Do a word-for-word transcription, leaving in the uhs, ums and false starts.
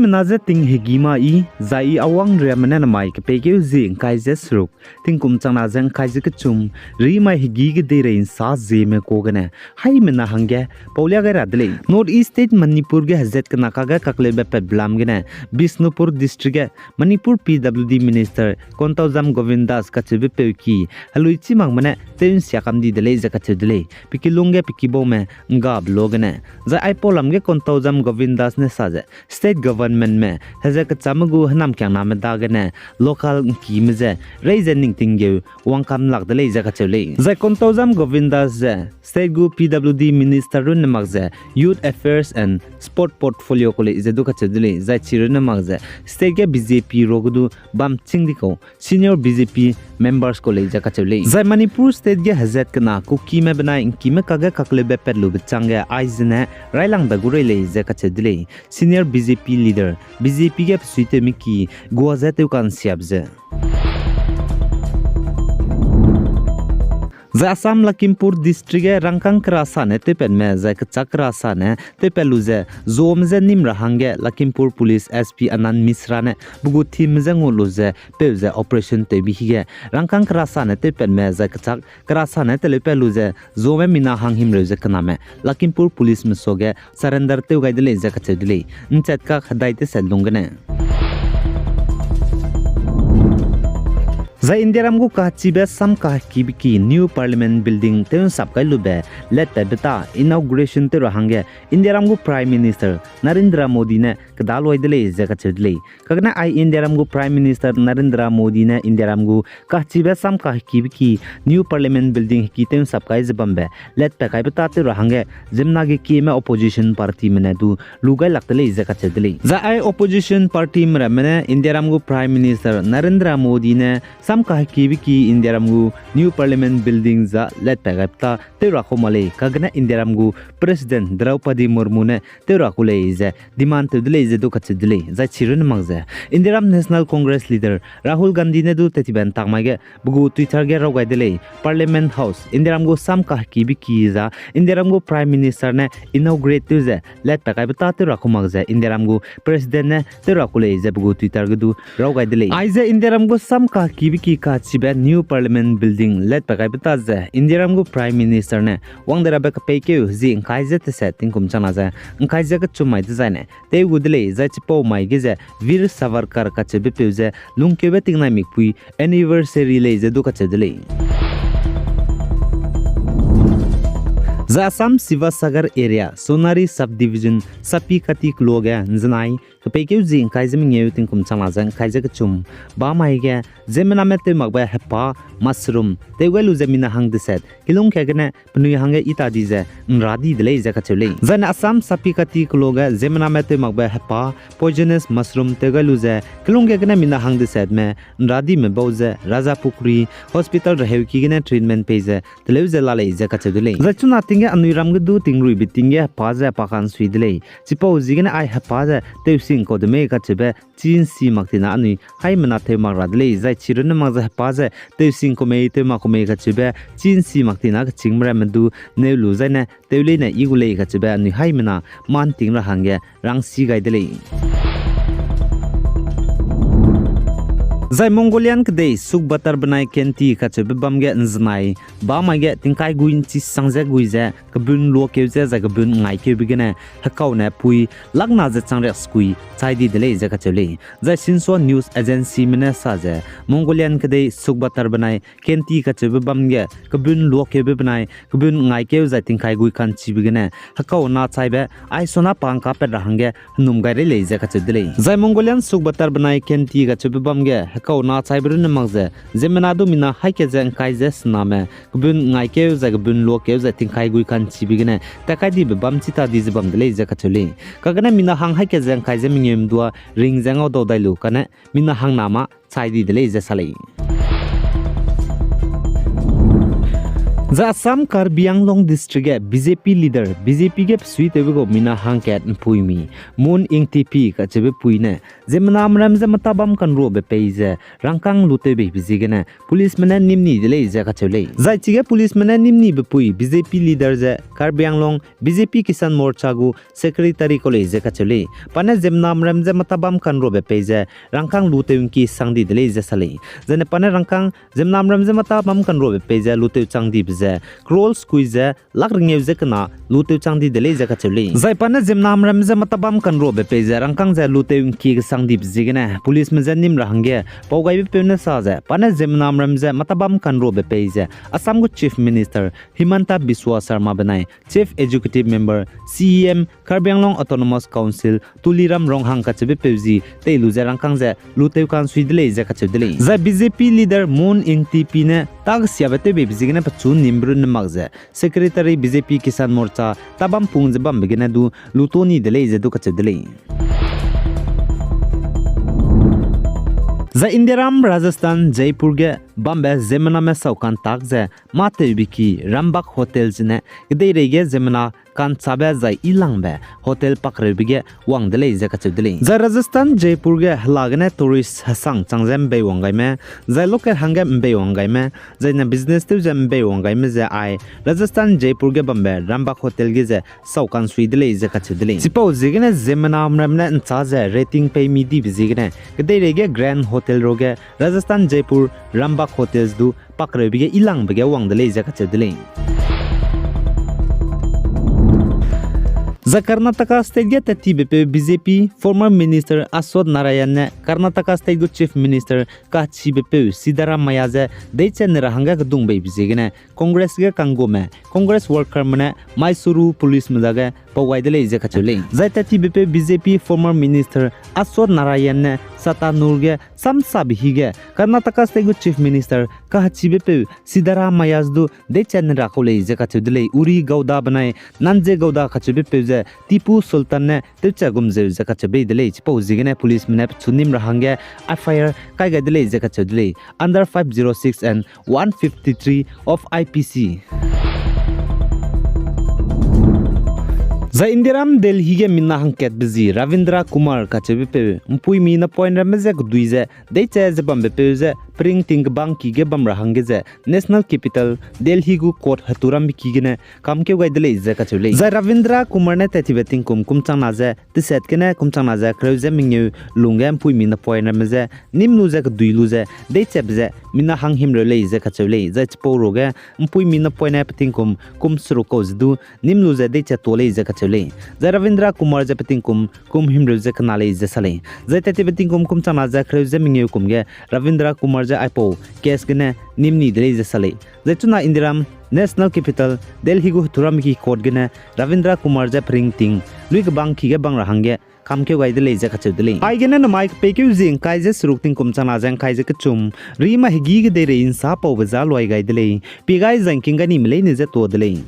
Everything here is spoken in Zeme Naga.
Mena ze ting hegî ma i, zai i awang riame ne namai kepeikeu zie ngkai ze seruk, tingkum changna ze ngkai ze kechum, rimai hegî kedeirei nsa zieme kagene, haimena hangge paulia gai ra de lei. North East State Manipur ge hezat kena kage kakleube pat belam gene, Bishnupur District ge Manipur P W D Minister Konthoujam Govindas kacheube peu ki, helui chî makme ne tew nsia kam di de lei ze kacheu de lei. Pe kilung ge pe kibaume nggabe lo gene. Zai aipau lam ge Konthoujam Govindas ne sa ze, State Governmentme heze kechamme gu henamkiangname dagene, local ngkime ze, rei ze ning tinggeu wangkam lak de lei ze kacheu lei. Zai Konthoujam Govindas ze, State gu P W D Minister runne mak ze, Youth Affairs and Sport Portfolio ku lei ze du kacheu de lei, zai chi runne mak ze, State ge B J P ro ge du bam chîng di kau, senior B J P members ku lei ze kacheu lei. Zai Manipur State ge hezat kena Kukime benai ngkime kage kakleube pat lube chang ge aizene railangbe gu rei lei ze kacheu de lei. Senior B J P leader, B J P ge pesuitewme ki, gua ze tew kansiabe ze. Zai Assam Lakhimpur District ge rangkâng kerasane tewpatme zai kechâk kerasane tewpat lu ze, zuame je nîm ra hangge Lakhimpur Police S P Anand Mishra ne pe gu team ze ngu lu ze peu ze operation tewbe hige, rangkâng kerasane tewpatme zai kechâk kerasane teleupat lu ze, zuame mina hang himreu ze kename Lakhimpur Policeme suage surrender tew gai de lei ze kacheu de lei. Nchat kak hedai teset lung gene. Zai Indiaram gu kachibe sam kahekibe ki New Parliament Building tew nsap kai lube letpatbe ta inauguration tew ra hangge Indiaram gu Prime Minister Narendra Modi ne kedaloi de lei ze kacheu de lei. Kagene ai Indiaram gu Prime Minister Narendra Modi ne Indiaram gu kachibe sam kahekibe ki New Parliament Building heki tew nsap kai ze bambe letpat kaibe ta tew ra hangge ziemmena ge kieme opposition partyme ne du lu gai lak de lei ze kacheu de lei. Zai ai opposition partyme ramme ne Indiaram gu Prime Minister Narendra Modi ne sam kahekibe ki Indiaram gu New Parliament Building za letpat kaibe ta tew ra kau ma lei, kagene Indiaram gu President Draupadi Murmu ne tew ra ku lei ze demand tew de lei ze du kacheu de lei. Zai chi runne mak ze Indiaram National Congress leader Rahul Gandhi ne du tetibe ntak mai ge pe gu Twitter ge raw gai de lei. Parliament House, Indiaram gu sam kahekibe ki za Indiaram gu Prime Minister ne inaugurate tew ze letpat kaibe ta tew ra kau mak ze Indiaram gu President ne tew ra ku lei ze pe gu Twitter ge du raw gai de lei. Aize Indiaram gu sam kahekibe ki kachibe New Parliament Building letpat kaibe ta ze Indiaram gu Prime Minister ne wang de rabe kepeikeu zie ngkai ze teset tingkum changna ze ngkai ze kechum mai dezaine tew gu de lei. Zai chipau mai ge ze Veer Savarkar kacheube peu ze lungkeube tingnai mikpui anniversary lei ze du kacheu de lei. Zai Assam Sivasagar area, Sonari Subdivision, Sapikati keloa ge nzenai kepeikeu zie ngkai ze mengeu tingkum changna ze ngkai ze kechum ba mai ge ziemmename tew makbe hepa mushroom tew gai lu ze mina hang deset kilung kagene penui hangge i ta di ze nra di de lei ze kacheu lei. Zaine Assam Sapikati keloa ge ziemmename tew makbe hepa poisonous mushroom tew gai lu ze kilung kagene mina hang desetme nra dime bau ze Rajapukri Hospital reheuki gene treatment pei ze teleu ze la lei ze kacheu de lei. Zai chuna ting ge anui ram ge du tingruibe ting ge hepa ze pa kansui de lei. Chipau ziegene ai hepa ze tewsing kau de mei kacheube chî nsi mak tina anui haimena tew mak ra de lei. Zai chi runne mak ze hepa ze tewsing kau mei tew mak kau mei kacheube chî nsi mak tina kechîngme ramme du neu lu zaine tew leine i gu lei kacheube anui haimena mâ nting ra hangge rangsi gai de lei. Zai Mongolian kedei Sukbatar benai Khenti kacheube bam ge nzenai ba mai ge tingkai gui nchi sang ze gui ze kebun luakeu ze zai kebun ngaikeube gene hekaune pui lakna ze changriak sekui chai di de lei ze kacheu lei. Zai Shinhua News Agencyme ne sa ze Mongolian kedei Sukbatar benai Khenti kacheube bam ge kebun luakeube benai kebun ngaikeu zai tingkai gui ka'nchibe gene hekau na chaibe aisona pa ngkapat ra hangge henum gai rei lei ze kacheu de lei. Zai Mongolian Sukbatar benai Khenti kacheube bam ge hekau na chaibe runne mak ze ziemmena du mina haî ke ze ngkai ze sename kebun ngaikeu zai kebun luakeu zai tingkai gui ka'nchibe gene tat kai dibe bam chi ta di ze bam de lei ze kacheu lei. Kagene mina hang haî ke ze ngkai ze mengeu mdua ring ze ngau dau dai lu kane mina hangna mâ chai di de lei ze sa lei. Zai Assam Karbi Anglong District ge B J P leader, B J P ge besuitewbe gu mina hangkat mpuimi, Moon Engtipi kacheube pui ne, ziemmena mram ze mata bam kanruabe pei ze, rangkâng lutewbeibe ziegene, policeme ne nîm ni de lei ze kacheu lei. Zai chige policeme ne nîm nibe pui B J P leader ze Karbi Anglong B J P Kisan Morcha gu secretary kau lei ze kacheu lei. Pa ne ziemmena mram ze mata bam kanruabe pei ze, rangkâng lutew ngki sang di de lei ze sa lei. Zai ne pa ne rangkâng ziemmena mram ze mata bam kanruabe pei ze lutew chang dibe ze, crore sekui ze, lak rengeu ze kena lutew chang di de lei ze kacheu lei. Zai pa ne ziemmena mram ze mata bam kanruabe pei ze rangkâng ze lutew ngki kesang dibe ziegene, policeme je nîm ra hangge, pau gaibe peu ne sa ze, pa ne ziemmena mram ze mata bam kanruabe pei ze, Assam gu Chief Minister Himanta Biswa Sarma benai, Chief Executive Member, C E M, Karbi Anglong Autonomous Council, Tuliram Ronghang kacheube peu zi tei lu ze rangkâng ze lutew ka'nsui de lei ze kacheu de lei. Zai B J P leader Moon Engtipi ne tâ kesiabe tewbeibe ziegene pechu nîm be runne mak ze, secretary B J P Kisan Morcha tabam pung ze bambe gene du luto ni de lei ze du kacheu de lei. Zai Indiaram Rajasthan Jaipur ge bambe ziemmename saukan tak ze mâ tewbe ki Rambagh Hotel zene kedeirei ge ziemmena ka'nchabe zai yilangbe hotel pakreube ge wang de lei ze kacheu de lei. Zai Rajasthan Jaipur ge hela gene tourist hesang chang ze mbeiwang gaime, zai local hangge mbeiwang gaime, zai ne business tew ze mbeiwang gaime ze ai Rajasthan Jaipur ge bambe Rambagh Hotel ge ze saukan sui de lei ze kacheu de lei. Chipau ziegene ziemmena mram ne nchâ ze rating pei mi dibe ziegene kedeirei ge Grand Hotel ruage Rajasthan Jaipur Rambagh Hotels du pakreube ge yilangbe ge wang de lei ze kacheu de lei. Zai Karnataka State ge tattibe peu B J P former minister Ashwath Narayan ne Karnataka State gu Chief Minister kachibe peu Siddaramaiah ze deiche ne ra hangge kedungbeibe ziegene Congress ge kanggume Congress workerme ne Mysuru policeme dage pau gai de lei ze kacheu lei. Zai tattibe peu B J P former minister Ashwath Narayan ne Chatanur ge samsabe hige Karnataka State gu Chief Minister kachibe peu Siddaramaiah du deiche ne ra kau lei ze kacheu de lei. Uri Gowda benai Nanjegowda kacheube peu ze Tipu Sultan ne tewcha gum zeu ze kacheu bei de lei. Chipau ziegene policeme ne pechu nîm ra hangge F I R kai gai de lei ze kacheu de lei. Under five zero six and one fifty-three of I P C. Zai Indiaram Delhi ge mina hangkatbe zi Ravindra Kumar kacheube peu mpuimi napoine ramme ze kedui ze deiche ze bambe peu ze peringting kebangki ge bam ra hangge ze National Capital Delhi gu court heturambe ki gene kamkeu gai de lei ze kacheu lei. Zai Ravindra Kumar ne tattibe tingkum kum changna ze tesat gene kum changna ze kereu ze mengeu lungge mpuimi napoine ramme ze nîm lu ze kedui lu ze deichebe ze mina hang himreu lei ze kacheu lei. Zai chipau ruage mpuimi napoine petingkum kum seruk kau ze du nîm lu ze deiche tuâ lei ze kacheu lei. Zai Ravindra Kumar ze petingkum kum himreu ze kena lei ze sa lei. Zai tattibe tingkum kum changna ze kereu ze mengeu kum ge Ravindra Kumar ze aipau case gene nîm ni de lei ze sa lei. Zai chuna Indiaram National Capital Delhi gu heturambe ki court gene Ravindra Kumar ze peringting lui kebangki ge bang ra hangge kamkeu gai de lei ze kacheu de lei. Aigene namai kepeikeu zie ngkai ze seruk tingkum changna ze ngkai ze kechum, rimai hegî kedeirei nsa paube za luai gai de lei. Pie gai zai ngking gai nime leine ze tuâ de lei.